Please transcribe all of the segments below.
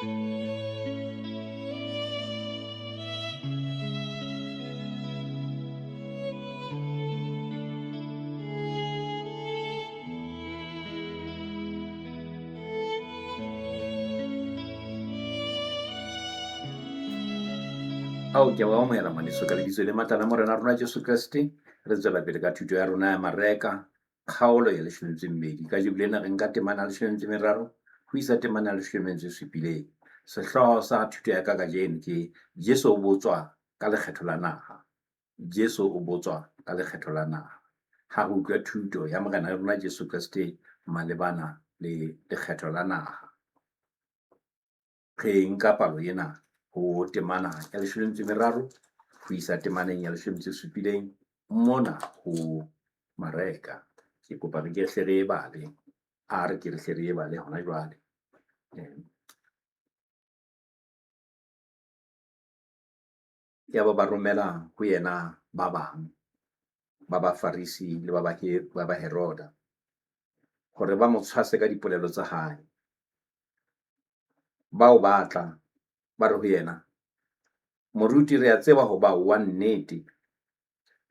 Ao, ke a o amohela ngwaneso ka lebitso le matla la Morena rona Jesu Kreste. Re tswela pele ka thuto ya rona ya Mareka, kgaolo ya leshome metso e mmedi. Kajeno lena re nka temana ya leshome metso e meraro ho isa temana ya leshome metso e supileng. Sehlooho sa thuto ya ka kajeno ke Jesu o botswa ka lekgetho la naha. Jesu o botswa ka lekgetho la naha. Ha re utlwa thuto ya Morena rona Jesu Kreste malebana le lekgetho la naha. Re nka palo ena ho temana ya leshome metso e meraro ho isa temaneng ya leshome metso e supileng mona ho Mareka. Ke kopa re ke hle re e bale. A re ke re hle re e bale hona jwale. Yaba ba romela ho yena ba bang ba Bafarisi le ba Baheroda hore ba mo tshwase ka dipolelo tsa hae. Bao ba tla, ba re ho yena, Moruti, re a tseba hoba o wa nnete,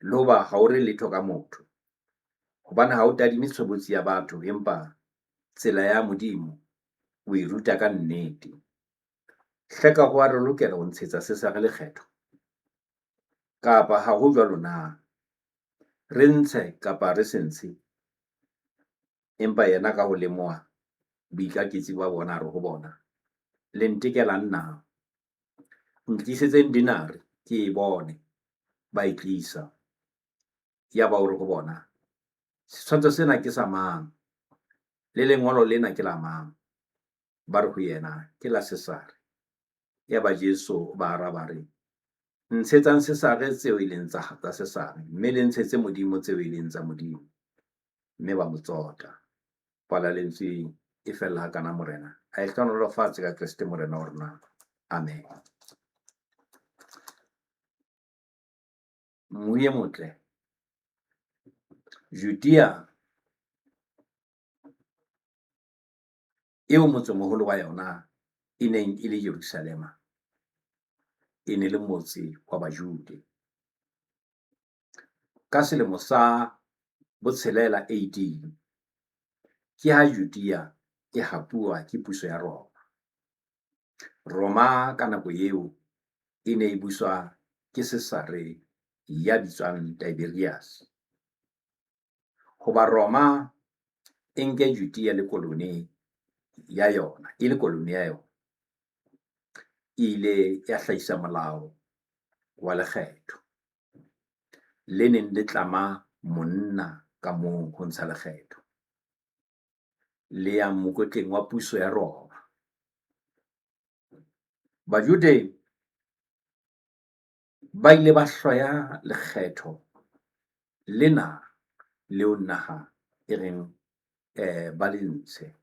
le hoba ha o re letho ka motho, hobane ha o tadime tshobotsi ya batho, empa tsela ya Modimo o e ruta ka nnete. Hleka ho a re lokela ho ntshetsa Sesare lekgetho, kapa ha ho jwalo na? Re ntshe kapa re se ntshe? Empa yena ka ho lemoha boikaketsi ba bona, a re ho bona, Le ntekelang na? Ntlisetseng denare, ke e bone. Ba e tlisa. Yaba o re ho bona, Setshwantsho sena ke sa mang? Le lengolo lena ke la mang? Ba re ho yena, Ke la Sesare. Yaba Jesu o ba araba a re, Ntshetsang Sesare tseo e leng tsa Sesare, mme le ntshetse Modimo tseo e leng tsa Modimo. Mme ba mo tsota. Pala lentswe e fella hakana Morena a e hlohonolofatse ka Kreste Morena wa rona. Amen. Mmu e motle. Judea eo motsemoholo wa yona e neng e le Jerusalema, e ne le motse wa Bajude. Ka selemo sa botshelela AD, ke ha Judea e hapuwa ke puso ya Roma. Roma ka nako eo e ne e buswa ke Sesare ya bitswang Tiberius. Hoba Roma e nke Judea le kolone ya yona, e le kolone ya yona, e ile ya hlahisa molao wa lekgetho le neng le tlama monna ka mong ho ntsha lekgetho le yang mokotleng wa puso ya Roma. Bajude ba ile ba hloya lekgetho lena leo naha e reng ba le ntshe,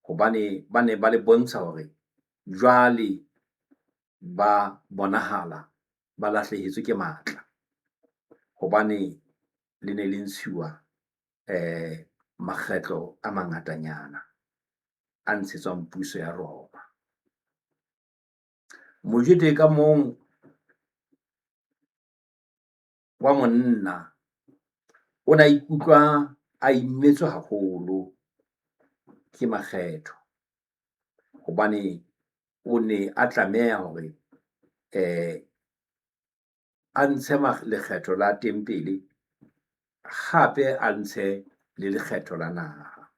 hobane ba ne ba le bontsha hore jwale ba bonahala ba lahlehetswe ke matla, hobane le ne le ntshuwa makgetlo a mangatanyana a ntshetswang puso ya Roma. Mojude ka mong wa monna o ne a ikutlwa a imetswe haholo ke makgetho, hobane o ne a tlameha hore a ntshe lekgetho la tempele, hape a ntshe le lekgetho la naha.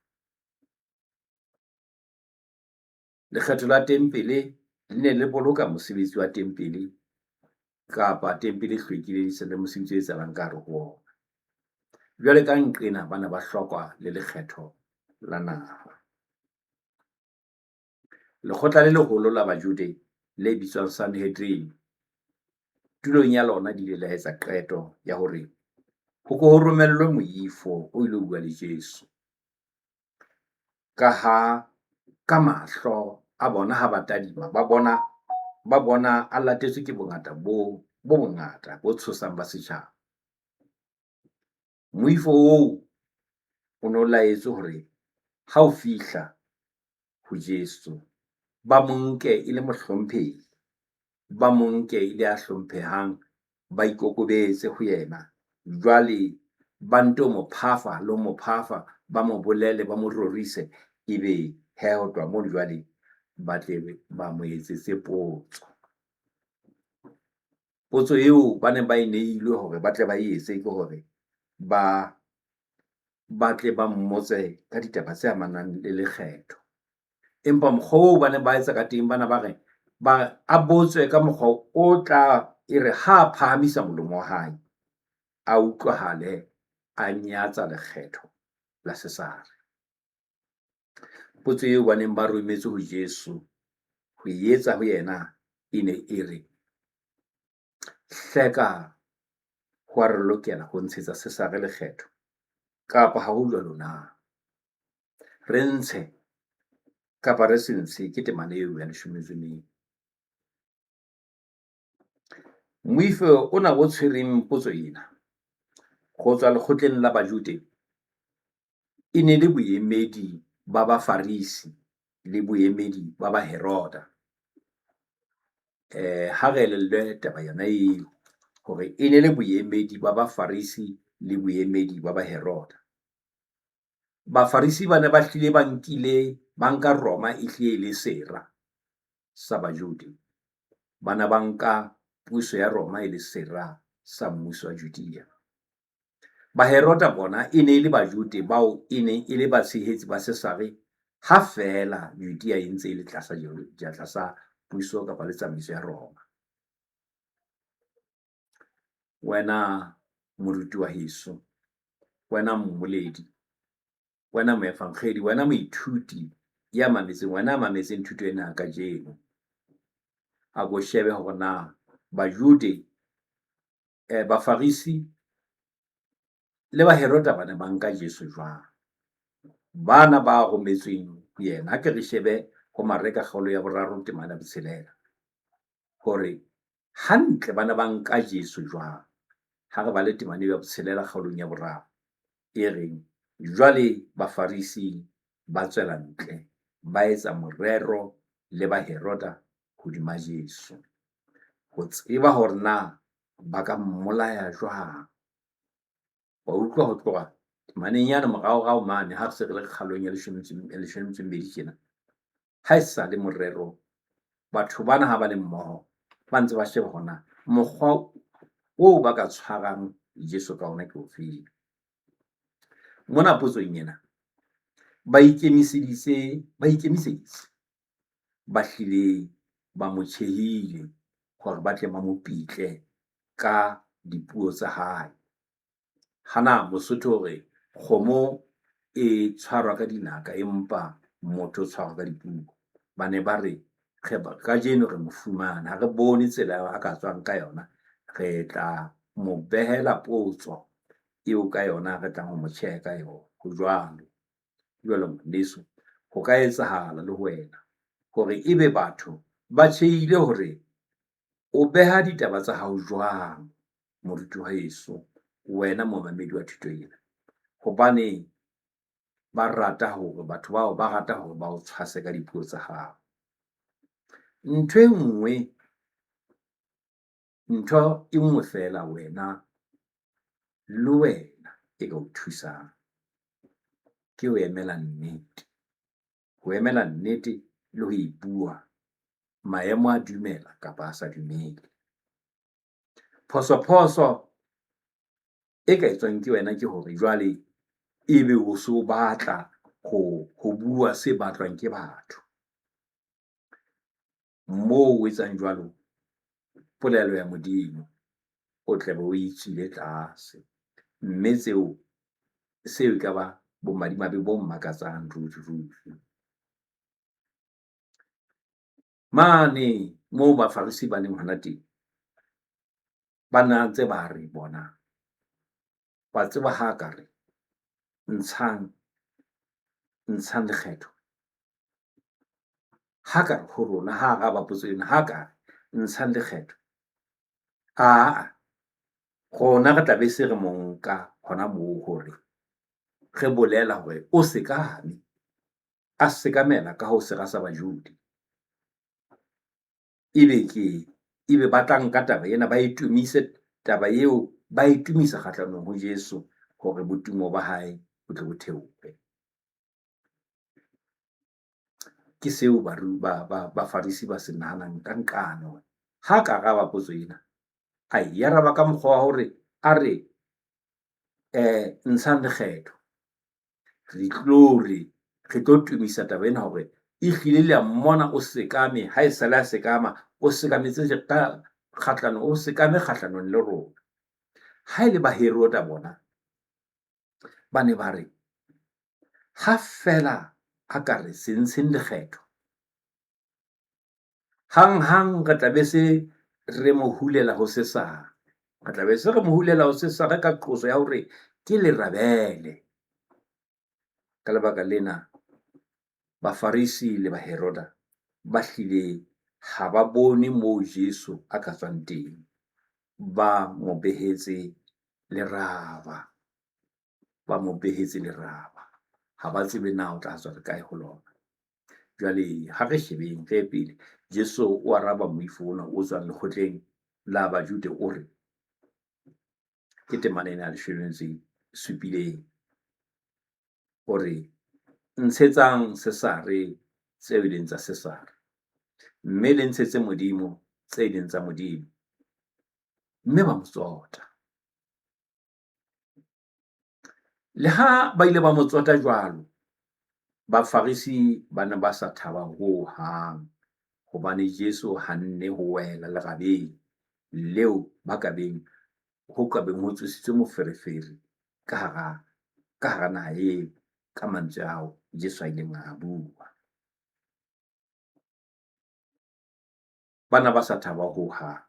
Lekgetho la tempele le ne le boloka mosebetsi wa tempele kapa tempele e hlwekile le mosebetsi o etsahalang ka hare ho ona. Jwale ka nqena ba ne ba hloka le lekgetho la naha. Lekgotla le leholo la Bajude le bitswang Sanhedrin, tulong ya lona le ile la etsa qeto ya hore ho ko ho romellwe moifo o ilo bua le Jesu. Ka ha ka mahlo a bona ha ba tadima, ba bona a latetswe ke bongata bo bongata bo tshosang ba setjhaba. Moifo oo o no laetswe hore ha o fihla ho Jesu, Ba mo nke e le mohlomphehi, ba mo nke e le ya hlomphehang, ba ikokobetse ho yena. Jwale ba nto mo phafa le ho mo phafa, ba mo bolele, ba mo rorise. Ebe he ho tloha mono jwale ba tle ba mo etsetse potso. Potso eo ba neng ba e neilwe hore ba tle ba etse ke hore ba ba tle ba mmotse ka ditaba tse amanang le lekgetho. Empa mokgwa oo ba neng ba etsa ka teng, bana ba re ba a botswe ka mokgwa o tla e re ha a phahamisa molomo wa hae, a utlwahale a nyatsa lekgetho la Sesare. Potso eo ba neng ba rometswe ho Jesu ho e etsa ho yena e ne e re, hleka ho a re lokela ho ntshetsa Sesare lekgetho kapa ha ho jwalo na? Re ntshe kapa re se ntshe? Ke temana eo ya leshome metso e mene. Moifo ona o tshwereng potso ena ho tswa lekgotleng la Bajude e ne le boemedi ba Bafarisi le boemedi ba Baheroda. Ha re elellwe taba yona eo hore e ne le boemedi ba Bafarisi le boemedi ba Baheroda. Bafarisi ba ne ba hlile ba nkile ba nka Roma e hlile e le sera sa Bajude. Ba ne ba nka puso ya Roma e le sera sa mmuso wa Judea. Baheroda bona e ne e le Bajude bao e neng e le batshehetsi ba Sesare ha feela Judea e ntse e le tlasa tlasa puso kapa le tsamaiso ya Roma. Wena moruti wa heso, wena mmoledi, wena moefangedi, wena moithuti ya mametseng, wena ya mametseng thuto ena kajeno, a ko shebe hore na Bajude, Bafarisi le Baheroda ba ne ba nka Jesu jwang. Bana ba rometsweng ho yena. Ha ke re shebe ho Mareka kgaolo ya boraro temana ya botshelela hore hantle ba ne ba nka Jesu jwang. Ha re bale temana ya botshelela kgaolong ya boraro e reng, jwale Bafarisi ba tswela ntle, ba etsa morero le Baheroda hodima Jesu, ho tseba hore na ba ka mmolaya jwang. Wa utlwa ho tloha temaneng yane moraorao mane ha re se re le kgalong ya leshome le metso e mmedi tjena. Ha e sa le morero, batho bana ha ba le mmoho ba ntse ba sheba hore na mokgwa oo ba ka tshwarang Jesu ka ona ke ofeng. Mona potsong ena ba ikemiseditse, ba ikemiseditse, ba hlile ba mo tjhehile hore ba tle ba mo pitle ka dipuo tsa hae. Hana Mosotho o re kgomo e tshwarwa ka dinaka empa motho o tshwarwa ka dipuo. Ba ne ba re kajeno re mo fumane, ha re bone tsela a ka tswang ka yona, re tla mo behela potso eo ka yona re tlang ho mo tjheha ka yona. Ho jwalo. Jwale ngwaneso, ho ka etsahala le ho wena hore ebe batho ba tjhehile hore o beha ditaba tsa hao jwang, moruti wa heso, wena momamedi wa thuto ena. Hobane ba rata hore batho bao ba rata hore ba o tshwase ka dipuo tsa hao. Ntho e nngwe, ntho e nngwe feela wena le wena e ka o thusang ke ho emela nnete. Ho emela nnete le ho e bua maemo a dumela kapa a sa dumele. Phoso-phoso e ka etswang ke wena ke hore jwale ebe o so batla ho bua se batlwang ke batho. Moo o etsang jwalo, polelo ya Modimo o tla be o e tswile tlase. Mme tseo, seo e ka ba bomadimabe bo makatsang ruri ruri. Mane moo Bafarisi ba leng hona teng, ba na ntse ba re bona, wa tseba ha ka re ntshang, ntshang lekgetho. Ha ka re ho rona, ha araba potso ena, ha ka re ntshang lekgetho. Aa, rona re tla be se re mo nka hona moo hore re bolela hore o sekame, a sekamela ka ho sera sa Bajude. Ebe ke ebe ba tla nka taba ena ba e tumise taba eo ba e tumisa kgahlanong ho Jesu hore botumo ba hae bo tle bo theohe. Ke seo Bafarisi ba se nahanang ka nqane hore ha ka araba potso ena, a e araba ka mokgwa wa hore a re ntshang lekgetho. Re tlo re re tlo tumisa taba ena hore ehlile le a mmona o sekame, ha e sale a sekama, o sekametse ka kgahlano, o sekame kgahlanong le rona. Ha e le Baheroda bona, ba ne ba re ha feela a ka re se ntsheng lekgetho, hanghang re tla be se re mo hulela ho Sesare. Re tla be se re mo hulela ho Sesare ka qoso ya hore ke lerabele. Ka lebaka lena, Bafarisi le Baheroda ba hlile ha ba bone moo Jesu a ka tswang teng. Ba mo behetse leraba. Ba mo behetse leraba. Ha ba tsebe na o tla tswa kae ho lona. Jwale ha re shebeng re ye pele. Jesu o araba moifo ona o tswang lekgotleng la Bajude o re, ke temana ena ya leshome le metso e supileng. O re, ntshetsang Sesare tseo e leng tsa Sesare, mme le ntshetse Modimo tse leng tsa Modimo. Mme ba mo tsota. Le ha ba ile ba mo tsota jwalo, Bafarisi ba ne ba sa thaba ho hang hobane Jesu hanne ho wela lerabeng leo ba ka beng ho ka beng ho tsositswe moferefere ka hara ka hara naha eo ka mantswe ao Jesu a ileng a bua. Ba na ba sa thaba ho hang.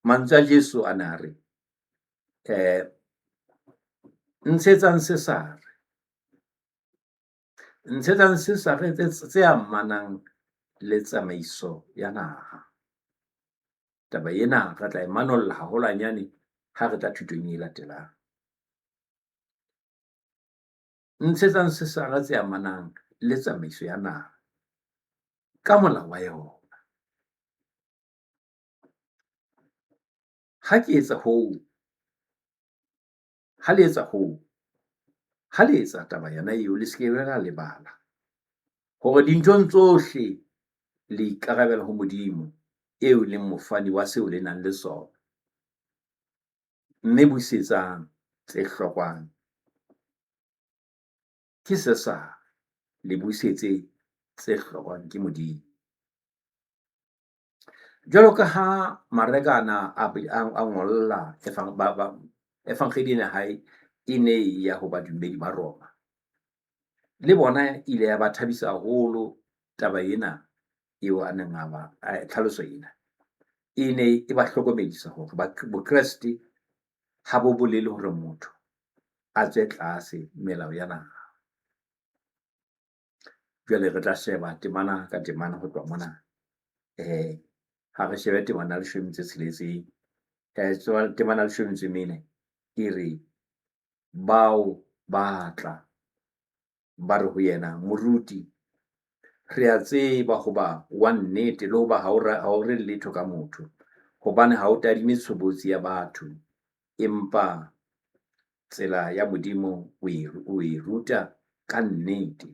Mantswe a Jesu a ne a re ntshetsang Sesare, ntshetsang Sesare tse amanang le tsamaiso ya naha. Taba ena re tla e manolla haholwanyane ha re tla thutong e latelang. Ntshetsang Sesare tse amanang le tsamaiso ya naha ka molao wa yona. Ha ke etsa hoo, ha le etsa hoo, ha le etsa taba yona eo, le se ke la lebala hore dinthong tsohle le ikarabela ho Modimo eo e leng mofani wa seo le nang le sona. Mme busetsang tse hlokwang ke Sesare, le busetse tse hlokwang ke Modimo. Jwalo ka ha Mareka a na a ngolla evangeli ena hae e ne e ya ho badumedi ba Roma. Le bona ile ya ba thabisa haholo taba ena eo a neng a ba tlhaloso ena. E ne e ba hlokomedisa hore Bokreste ha bo bolele hore motho a tswe tlase melao ya naha. Jwale re tla sheba temana ka temana ho tloha mona. Ha re shebe temana ya leshome metso e tsheletseng. Temana ya leshome metso e mene e re, bao ba tla ba re ho yena, Moruti, re a tseba hoba wa nnete le hoba ha o re letho ka motho, hobane ha o tadime tshobotsi ya batho, empa tsela ya Modimo o e ruta ka nnete.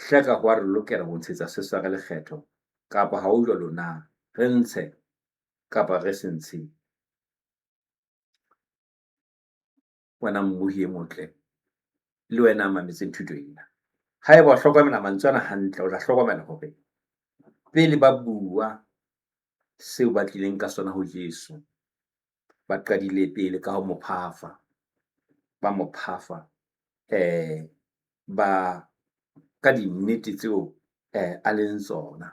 Hleka ho a re lokela ho ntshetsa Sesare lekgetho, kapa ha ho jwalo na? Re ntshe kapa re se ntshe? Wena mmohi e motle, le wena a mametseng thuto ena. Haeba o hlokomela mantswe ana hantle, o tla hlokomela hore pele ba bua seo ba tlileng ka sona ho Jesu, ba qadile pele ka ho mo phafa, ba mo phafa ba ka dinnete tseo a leng tsona.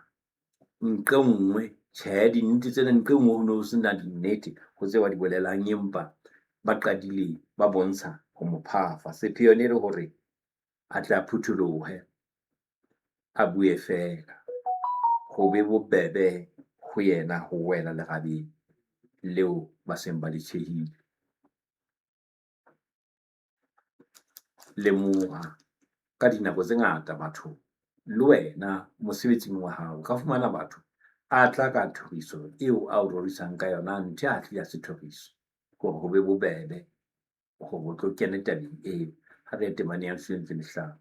Nqe nngwe, tjhe, dinnete tsena nqe nngwe ho ne ho sena dinnete ho tseo ba di bolelang, empa ba qadile ba bontsha ho mo phafa. Sepheo ne le hore a tle a phutholohe, a bue feela, ho be bobebe ho yena ho wela lerabeng leo ba seng ba le tjhehile. Lemoha, ka dinako tse ngata batho Le wena mosebetsing wa hao o ka fumana batho a tla ka thoriso eo a o rorisang ka yona nthe ha hlile ha se thoriso. Hore ho be bobebe hore o tlo kene tabeng eo. Ha re ye temaneng ya leshome le metso e mehlano.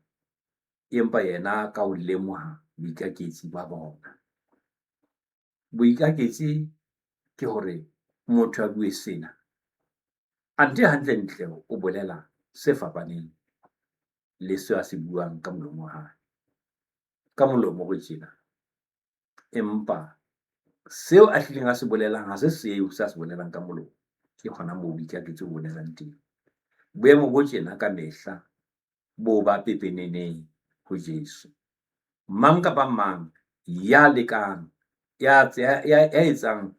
Empa yena ka ho lemoha boikaketsi ba bona. Boikaketsi ke hore motho a bue sena, anthe hantle-ntle o bolela se fapaneng le seo a se buang ka molomo wa hae. Ka molomo o re tjena, empa seo a hlileng a se bolelang ha se seo se a se bolelang ka molomo. Ke hona moo boikaketsi bo bolelang teng. Boemo bo tjena ka mehla bo ba pepeneneng ho Jesu. Mang kapa mang ya lekang, ya etsang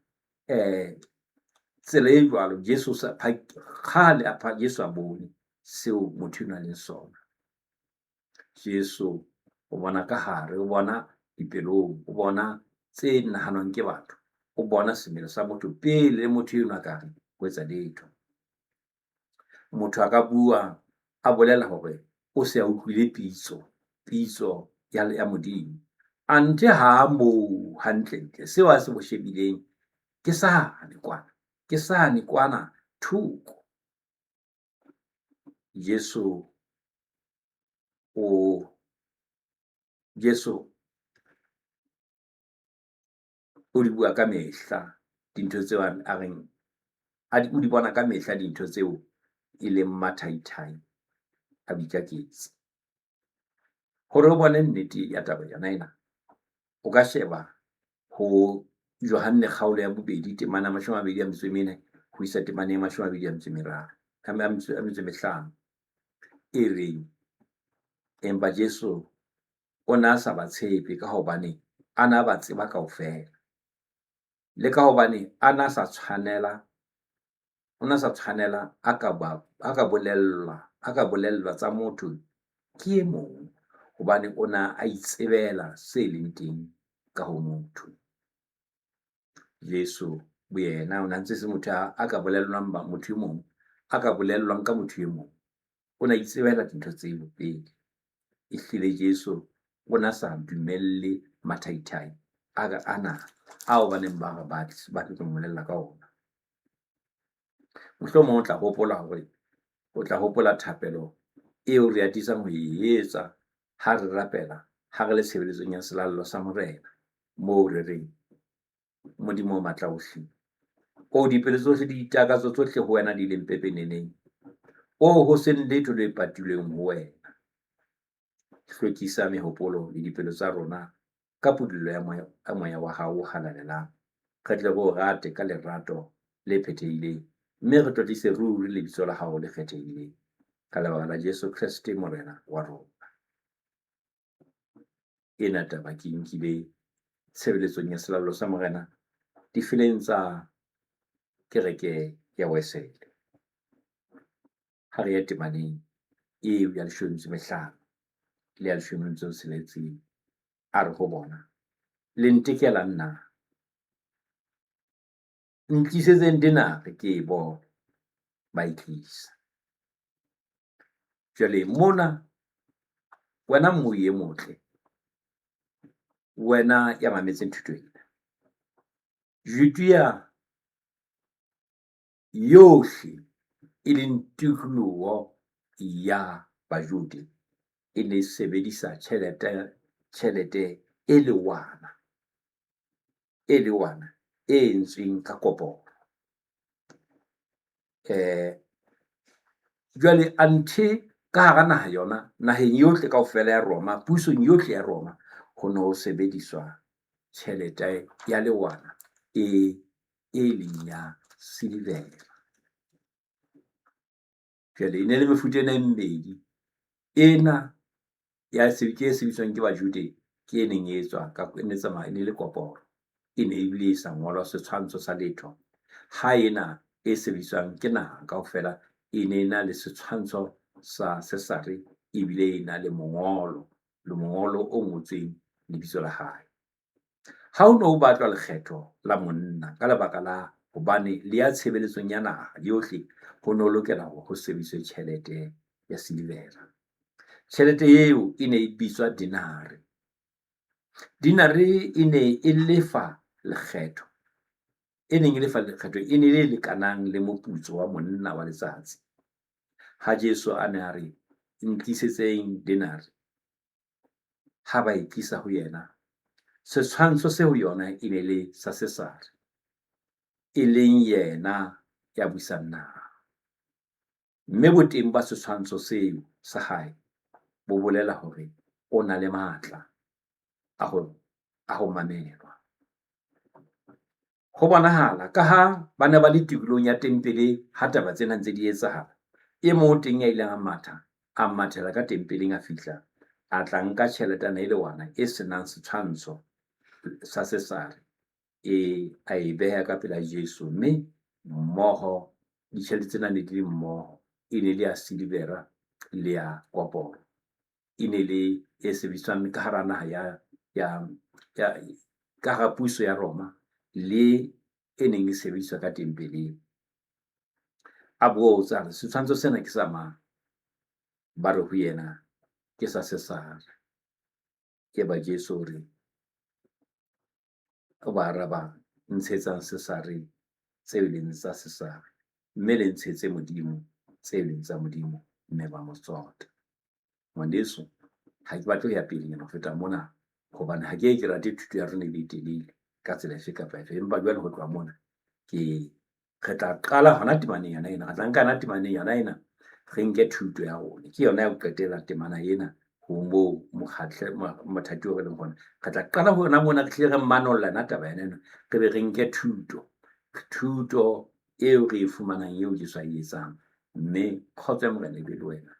tsela e jwalo, Jesu sa kgale a Jesu a bone seo motho enwa a leng sona. Jesu o bona ka hare, o bona dipelong, o bona tse nahanwang ke batho, o bona semelo sa motho pele le motho enwa a ka re ho etsa letho. Motho a ka bua a bolela hore o se a utlwile pitso, pitso ya Modimo. Anthe ha moo hantlentle, seo a se bo shebileng ke sane kwana, ke sane kwana thoko. Jesu o Jesu o di bua ka mehla dintho tseo a reng o di bona ka mehla dintho tseo e leng mathaithai a boikaketsi. Hore o bone nnete ya taba yona ena, o ka sheba ho Johanne kgaolo ya bobedi temana ya 24 ho isa temaneng ya 23 a metso e mehlano e reng, empa Jesu o ne a sa ba tshepe ka hobane a ne a ba tseba kaofela, le ka hobane a ne a sa tshwanela, o ne a sa tshwanela a ka ba, a ka bolellwa, a ka bolellwa tsa motho ke e mong, hobane o ne a itsebela se leng teng ka ho motho. Jesu boyena o ne a ntse se motho a ka bolellwang ba motho e mong, a ka bolellwang ka motho e mong. O ne a itsebela dintho tseo pele. Ehlile Jesu o ne a sa dumelle mathaithai a ka ana ao ba neng ba re ba tlo mmolella ka ona. Mohlomong o tla hopola hore o tla hopola thapelo eo re atisang ho e etsa ha re rapela ha re le tshebeletsong ya selallo sa Morena, moo re reng, Modimo o matla ohle, o dipelo tsohle le ditakatso tsohle ho wena di leng pepeneneng, o ho seng letho le patilweng ho wena, hlwekisa mehopolo le dipelo tsa rona ka pudullo ya moya wa hao o halalelang, re tle re o rate ka lerato le phethehileng, mme re tlotlise ruri lebitso la hao le kgethehileng, ka lebaka la Jesu Kreste Morena wa rona. Ena taba ke nkile tshebeletsong ya selallo sa Morena difeleng tsa kereke ya Wesele. Ha re ye temaneng eo ya leshome le metso e mehlano le ya leshome le metso e tsheletseng, a re ho bona, Le ntekelang na? Ntlisetseng denare ke e bone. Ba e tlisa. Jwale mona wena mmui e motle, wena ya mametseng thuto ena, Judea yohle e leng tikoloho ya Bajude e ne e sebedisa tjhelete tjhelete e lewana e lewana e entsweng ka koporo. Jwale anthe ka hara naha yona, naheng yohle kaofela ya Roma, pusong yohle ya Roma, ho ne ho sebediswa tjhelete ya lewana e e leng ya silivera. Jwale e ne le mefuta ena e mmedi. Ena ya ke e sebediswang ke Bajude ke e neng e etswa ka e ne tsamaya e ne le koporo. E ne ebile e sa ngolwa setshwantsho sa letho. Ha ena e sebediswang ke naha kaofela e ne e na le setshwantsho sa Sesare ebile e na le mongolo, le mongolo o ngotsweng lebitso la hae. Ha ho ne ho batlwa lekgetho la monna ka lebaka la hobane le ya tshebeletsong ya naha yohle, ho ne ho lokela hore ho sebediswe tjhelete ya silivera. Tjhelete eo e ne e bitswa denare. Dinare e ne e lefa lekgetho, e neng e lefa lekgetho e ne e le lekanang le moputso wa monna wa letsatsi. Ha Jesu a ne a re, Ntlisetseng denare, ha ba e tlisa ho yena, setshwantsho se ho yona e ne le sa Sesare, e leng yena ya busang naha. Mme boteng ba setshwantsho seo sa hae bo bolela hore o na le matla a ho mamelwa. Ho bonahala ka ha ba ne ba le tikolong ya tempele ha taba tsena ntse di etsahala, e mong o teng ya ileng a matha, a mathela ka tempeleng a fihla, a tla nka tjheletana e lewana e se nang setshwantsho sa Sesare, e a e beha ka pela Jesu, mme mmoho ditjhelete tsena ne di le mmoho, e ne le ya silivera le ya koporo. E ne le e sebediswang ka hara naha ya, ya, ya ka hara puso ya Roma le e neng e sebediswa ka tempeleng. A botsa, setshwantsho sena ke sa mang? Ba re ho yena, ke sa Sesare. Eba Jesu o re, o ba araba, ntshetsang Sesare tseo e leng tsa Sesare, mme le ntshetse Modimo tse leng tsa Modimo, mme ba mo tsota. Ngwaneso, ha ke batle ho ya pelenyana ho feta mona, hobane ha ke ye ke rate thuto ya rona e be e telele ka tsela efe kapa efe. Empa jwale ho tloha mona, ke re tla qala hona temaneng yona ena. Re tla nka yona temaneng yona ena, re nke thuto ya rona. Ke yona ya ho qetela temana ena ho moo mokgatle mothati o re leng hona. Re tla qala ho yona mona, re hlile re manolla yona taba yona ena, re be re nke thuto. Thuto eo re e fumanang eo Jesu a e etsang. Mme kgotso ya Morena e be le wena.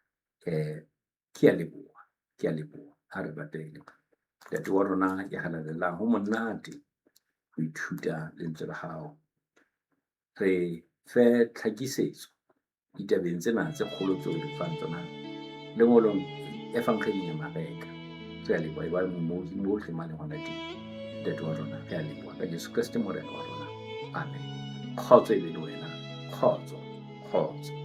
Ke a leboha, ke a leboha. Ha re rapele. Ntate wa rona ya halalelang, ho monate ho ithuta lentswe la hao. Re fe tlhakisetso ditabeng tsena tse kgolo tseo re fang tsona lengolong Evangeling ya Mareka. Re a leboha e ba mohle mane hona teng. Ntate wa rona, re a leboha ka Jesu Kreste Morena wa rona. Amen. Kgotso e be le wena. Kgotso, kgotso.